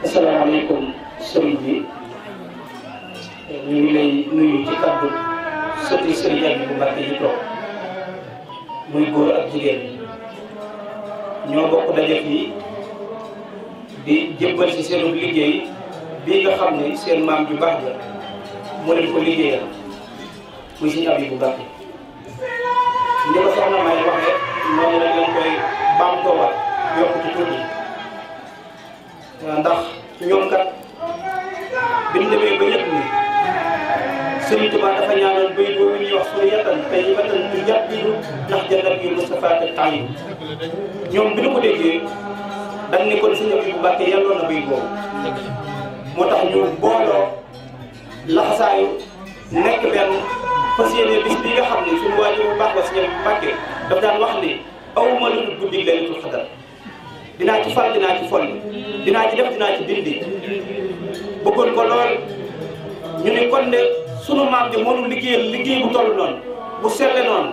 Assalamualaikum sëriñ bi ñu ngi lay nuyu ci kàddu sëti sëriñ Abibu Mbàkke yi toog muy góor ak jigéen ñoo bokk daje fii di jëbbal ci seenu liggéey bii nga xam ne seen maam ju baax la moo leen ko liggéeyal muy sëriñ Abibu Mbàkke ñu ko soxna may waxee noonu lañ leen koy baamtoowaat yokk ci tuuti ndax ñoom kat bi ñu demee ba ñett ni Sëriñ Tuubaa dafa ñaanal bay boobu ñuy wax suñu yettan tey yi batan ñu jàpp biiru ndax jëndal bi Moustapha te tayi ñoom bi ñu ko déggee dañ ne kon Sëriñ Abibu Mbàkke yelloo na bay boobu moo tax ñu booloo laxasaayu nekk benn fas yéene bis bi nga xam ne suñu waajur bu baax ba Sëriñ Abibu Mbàkke daf daan wax ni awma lu dul guddi Laylatul Qadr dinaa ci fal dinaa ci folli dinaa ci def dinaa ci dindi bëggoon ko lool ñu ne kon de sunu maam de mënu liggéeyal liggéey bu toll noonu bu selle noonu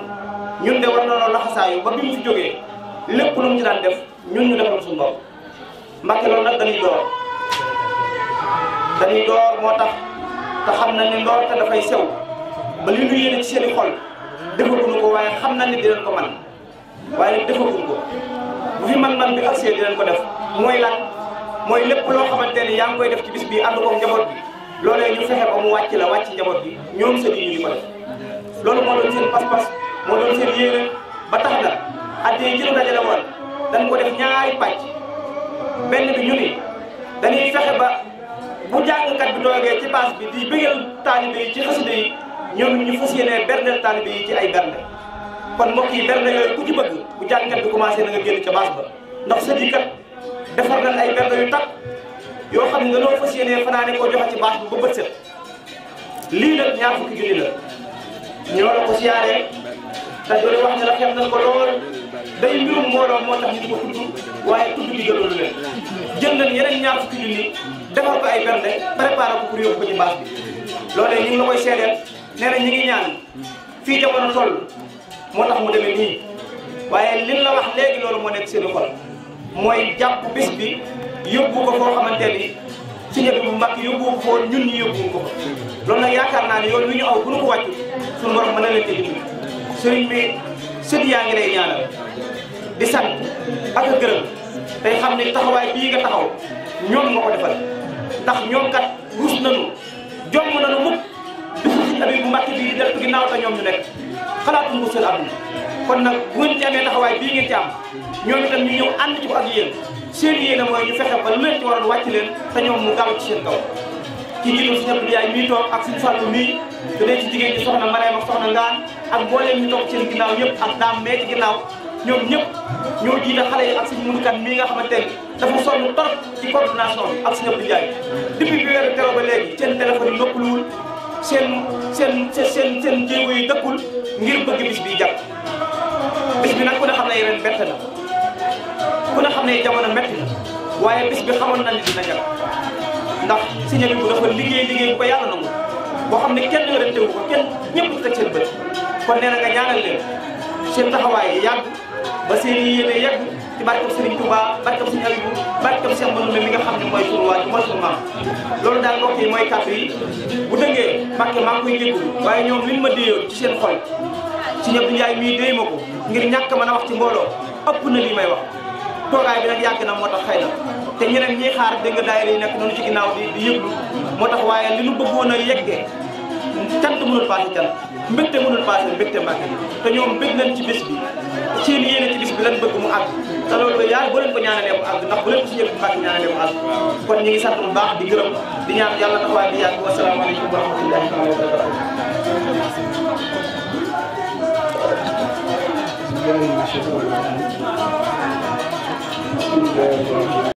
ñun de war nañoo laxasaayu ba bi mu fi jógee lépp lu mu ci daan def ñun ñu defal suñu bopp Mbàkke loolu nag dañuy door moo tax te xam na ne ndoor te dafay sew ba li ñu yéene ci seen i xol defaguñu ko waaye xam na ne dinañ ko man waaye nag defaguñu ko bu fi man bi agsee dinañ ko def mooy lan mooy lépp loo xamante ne yaa ngi koy def ci bis bii ànd ko njaboot bi loolee ñu fexe ba mu wàcc la wàcc njaboot bi ñoom seen yi ñu di ko def loolu moo doon seen pas-pas moo doon seen yéene ba tax na addee jëlu dajale woon dañ ko def ñaari pàcc benn bi ñu ni dañuy fexe ba bu jàngkat bi toogee ci baas bi di bëggal taalibe yi ci xasida yi ñoom ñu fas yéenee berndeel taalibe yi ci ay bernde kon mbokk yi bernde yooyu ku ci bëgg bu jàngkat bi commencé na nga génn ca baas ba ndax sët yi kat defar nañ ay bernde yu takk yoo xam ne dañoo fas yéenee fanaane koo joxe ci baas bi ba bët set lii nag ñaar fukki junni la ñoo la ko siyaaree te doole wax ne la xeeb nañ ko lool day mbirum mbooloo moo tax ñu di ko tudd waaye tudd gi gënoon leen jël nañ yeneen ñaar fukki junni defar ko ay bernde préparé ko pour yóbbu ko ci baas bi loolee ñu ngi la koy seedeel nee na ñi ngi ñaan fii jamono toll moo tax mu demee nii waaye liñ la wax léegi loolu moo nekk seen xol mooy jàpp bés bi yóbbu ko foo xamante ni Sëñ Abibu Mbàkke yóbbu ko foo ñun ñi yóbbu ko fa loolu nag yaakaar naa ne yoon wi ñu aw bu ñu ko wàccu suñu borom mën na leen tëj sëriñ bi sët yaa ngi lay ñaanal di sant ak a gërëm tey xam ne taxawaay bii nga taxaw ñoom nga ko defal ndax ñoom kat ruus nañu jomm nañu mukk bisu Sëñ Abibu Mbàkke bii di deltu ginnaaw te ñoom ñu nekk xalaatuñu ko seen àdduna kon nag bu ngeen ci amee taxawaay bii ngeen ci am ñoom itam ñu ñëw ànd ci ko ak yéen seen yéene mooy ñu fexe ba lu leen ci waroon wàcc leen te ñoom mu gaaw ci seen kaw ci njiitul Sëñ Abdou Ndiaye mii toog ak Sëñ Fallu mii te dee ci jigéen ñi soxna Mariama ak soxna Ngaan ak mbooleem ñu toog seen ginnaaw ñëpp ak daam mee ci ginnaaw ñoom ñëpp ñoo jiite xale yi ak Sëñ Mudu Kan mii nga xamante ni dafa sonn trop ci coordination bi ak Sëñ Abdou Ndiaye depuis bi weeru teew ba léegi seen téléphone yi noppaluwul seen jéego yi dëkkul ngir bëgg bis bi jàpp bis bi nag ku ne xam ne ren bett na ku ne xam ne jamono metti na waaye bis bi xamoon nañ dina jàpp ndax Sëñ Abibu dafa liggéey bu ko yàlla nangu boo xam ne kenn werante wu ko kenn ñëpp teg seen bët kon nee na nga ñaanal leen seen taxawaay yi yàgg ba seen i yéene yàgg ci barkab Sëriñ Tuubaa barkab Sëñ Abibu barkab Seex Mbàkke mi nga xam ne mooy sunu waaj mooy sunu maam loolu daal mbokk yi mooy kàddu yi bu dëngee Mbàkke maa ngi koy jégalu waaye ñoom liñ ma déyoon ci seen xol Sëñ Abdou Ndiaye mii déy ma ko ngir ñàkk mën a wax ci mbooloo ëpp na lii may wax toogaay bi nag yàgg na moo tax xëy na te ñeneen ñiy xaar dégg nga daayira yi nekk noonu ci ginnaaw di yëglu moo tax waaye li nu bëggoon a yeggee cant mënul paase cant mbégte mënul paase mbégte Mbàkke te ñoom bég nañ ci bés bi seen yéene ci bis bi lan bëgg mu àgg te loolu yàlla bu leen ko ñaanalee mu àgg ndax bu leen ko Sëñ Abdou Mbàkke ñaanalee mu àgg kon ñi ngi sant bu baax di gërëm di ñaan yàlla taxawaay bi yàgg wasalaamaaleykum wa rahmatullahi taala wa barakatuh